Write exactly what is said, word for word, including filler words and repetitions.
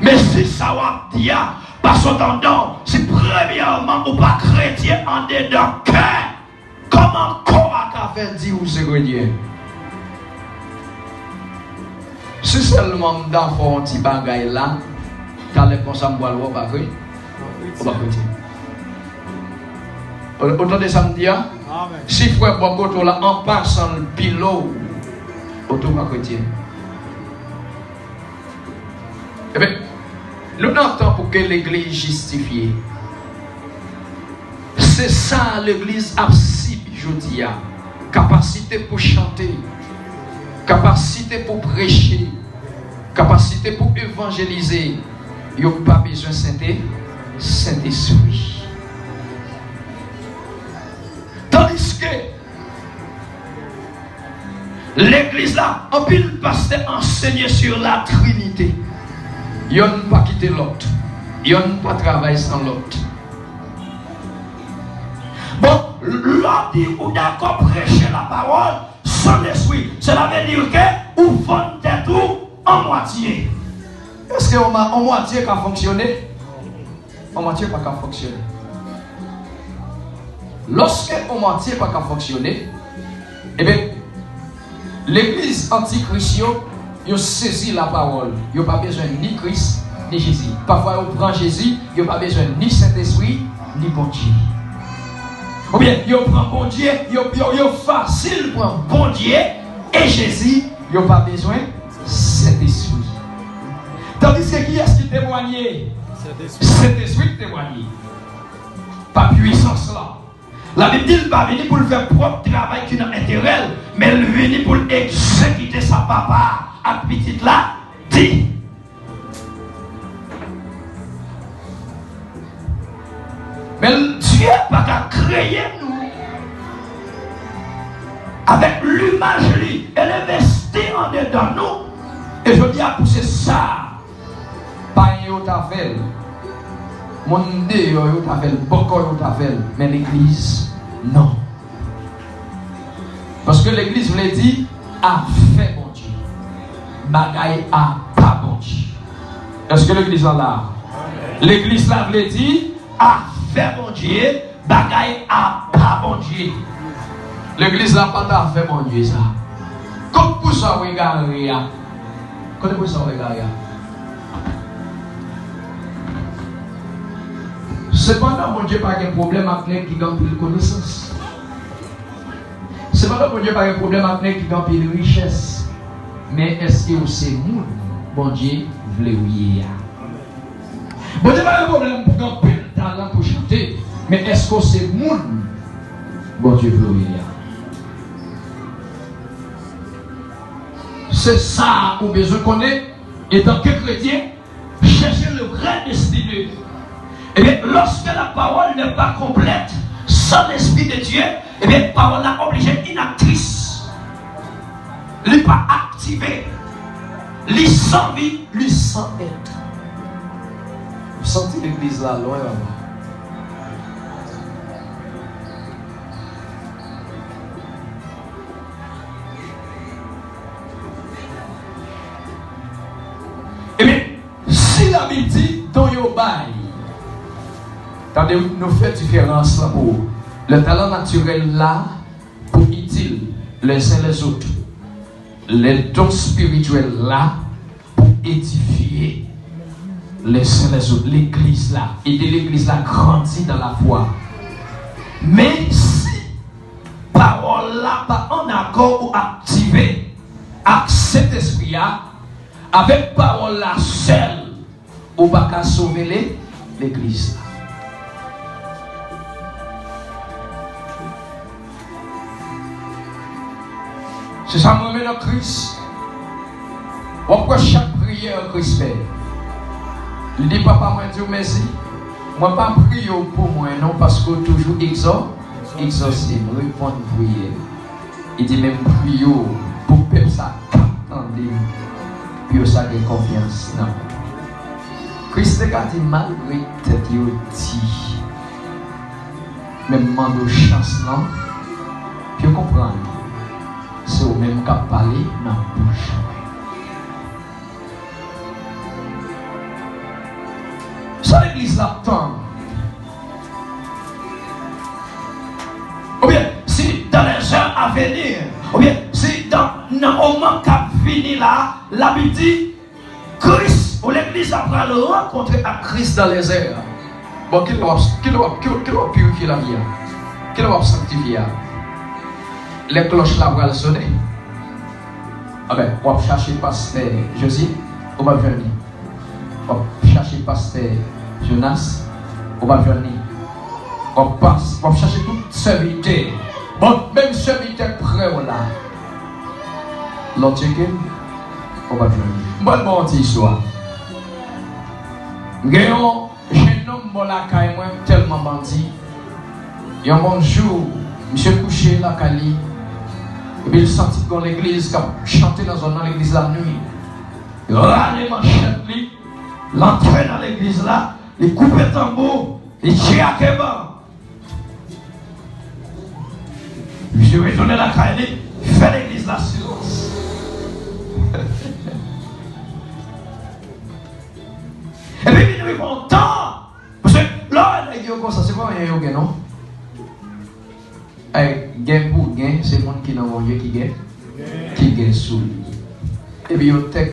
Men si sa w ap di a pa sot anndan w, si premyèman ou pa kretyen andedan kè, kòman kò a ka fè di ou se kretyen? Si sèlman m ta fè w yon ti bagay la, talè konsa m pral wè w pa kre-, ou pa kretyen. Ou, ou tande sa m di a? Amèn. Si frè bò kote w la, an pasan, l pile w, ou tou pa kretyen. Ebyen, nou nan tan pou ke legliz jistifye. Se sa legliz ap sibi jodi a. Kapasite pou chante, kapasite pou preche, kapasite pou evanjelize. Yo pa bezwen Sente-, Sentespri. Tandiske legliz la, anpil pastè ansenye sou la Trinite. Yonn pa kite lòt. Yonn pa travay san lòt. Bon, lè w di ou dakò preche lapawòl san lespri, sela vle di ke ou vann tèt ou an mwatye. Èske on ma-, on mwatye ka fonksyone? On mwatye pa ka fonksyone. Lòske on mwatye pa ka fonksyone, ebyen, legliz antikris yo, yo sezi lapawòl. Yo pa bezwen ni Kris, ni Jezi. Pafwa, yo pran Jezi, yo pa bezwen ni Sentespri, ni Bondye. Oubyen, yo pran Bondye, yo, yo, yo fasil pran Bondye e Jezi, yo pa bezwen Sentespri. Tandiske kiyès ki temwanye? Sentespri. Sentespri ki temwanye. Pa pwisans lan. Labib di l pa vini pou l fè pwòp travay ki nan enterè l, men l vini pou l egzekite sa Papa a ak Pitit la di. Men Dye pa ka kreye nou avèk limaj li e l envesti andedan nou. E jodi a, pou se sa, payen yo ta fè l, moun deyò yo ta fè l, bòkò yo ta fè l, men legliz, non. Paske legliz vle di afè Bondye, bagay apa Bondye. Èske legliz la la? Legliz la vle di afè Bondye, bagay apa Bondye. Legliz la pa t afè Bondye sa. Kot pou sa w egare a? Kote pou sa w egare a? Sepandan, Bondye pa gen pwoblèm ak nèg ki gen anpil konesans. Sepandan, Bondye pa gen pwoblèm ak nèg ki gen anpil richès. Men èske w se moun Bondye vle w ye a? Bondye pa gen pwoblèm pou gen anpil talan pou chante. Men èske w se moun Bondye vle w ye a? Se sa ou bezwen konnen, etanke kretyen, chercher le vrai destin de. Ebyen, lorsque la parole n'est pas complète, sans l'Esprit de Dieu, ebyen, pawòl la oblije inactrice. Li pa aktive. Li san vi, li san èt. M santi legliz la lwen anba. Ebyen, si Labib di, don yo bay, tande, nou fè diferans lan pou ou. Le talent naturel la pou itil les uns les autres. Le don spirituel la pou edifye les uns les autres, legliz la, ede legliz la grandi dans la foi. Men si pawòl la pa an akò ou aktive ak Sentespri a, avèk pawòl la sèl, ou pa ka sove le-, legliz la. Se sa m renmen nan Kris. W ap wè chak priyè Kris fè. Li di, "Papa, mwen di w mèsi. Mwen pa priye w pou mwen non, paske w toujou egzò-, egzòse m, reponn priyè m." Li di, "Men m priye w pou pèp sa k ap tande m, pou yo sa gen konfyans nan mwen." Kris te ka di, "Malgre tèt yo di, men m mande w chans lan, pou yo konprann se ou menm k ap pale nan bouch mwen." legliz l ap tann. Oubyen, si dans les heures à venir, oubyen, si dans, nan moman k ap vini la, Labib di, Kris, ou legliz la pral rankontre ak Kris dans les airs. Bon, kilè w ap, kilè w ap, kilè, kilè w ap pirifye lavi a? Kilè w ap sanktifye a? Lè klòch la pral sonnen. Anben, w ap chache pastè Jezi, ou p ap jwenn li. W ap chache pastè Jonas, ou p ap jwenn li. W ap pas, w ap chache tout sèvitè. Bon, menm sèvitè prè w la. Lè w tcheke l, ou p ap jwenn li. M pral ba w yon ti istwa. M gen yon jennonm bò lakay mwen, tèlman bandi. Yon bon jou, misye kouche lakay li, epi l santi gon legliz k ap chante nan zòn nan, legliz la nwi. Rale manchèt li, l antre nan legliz la, li koupe tanbou, li tcheyake ban. Misye retounen lakay li, fè legliz la silans. Epi vin rive yon tan, paske lè w wè nèg yo konsa, se pa anyen yo gen non. Ay, gen pou gen, se moun ki nan Bondye ki gen, ki gen sou li. Epi yo tèk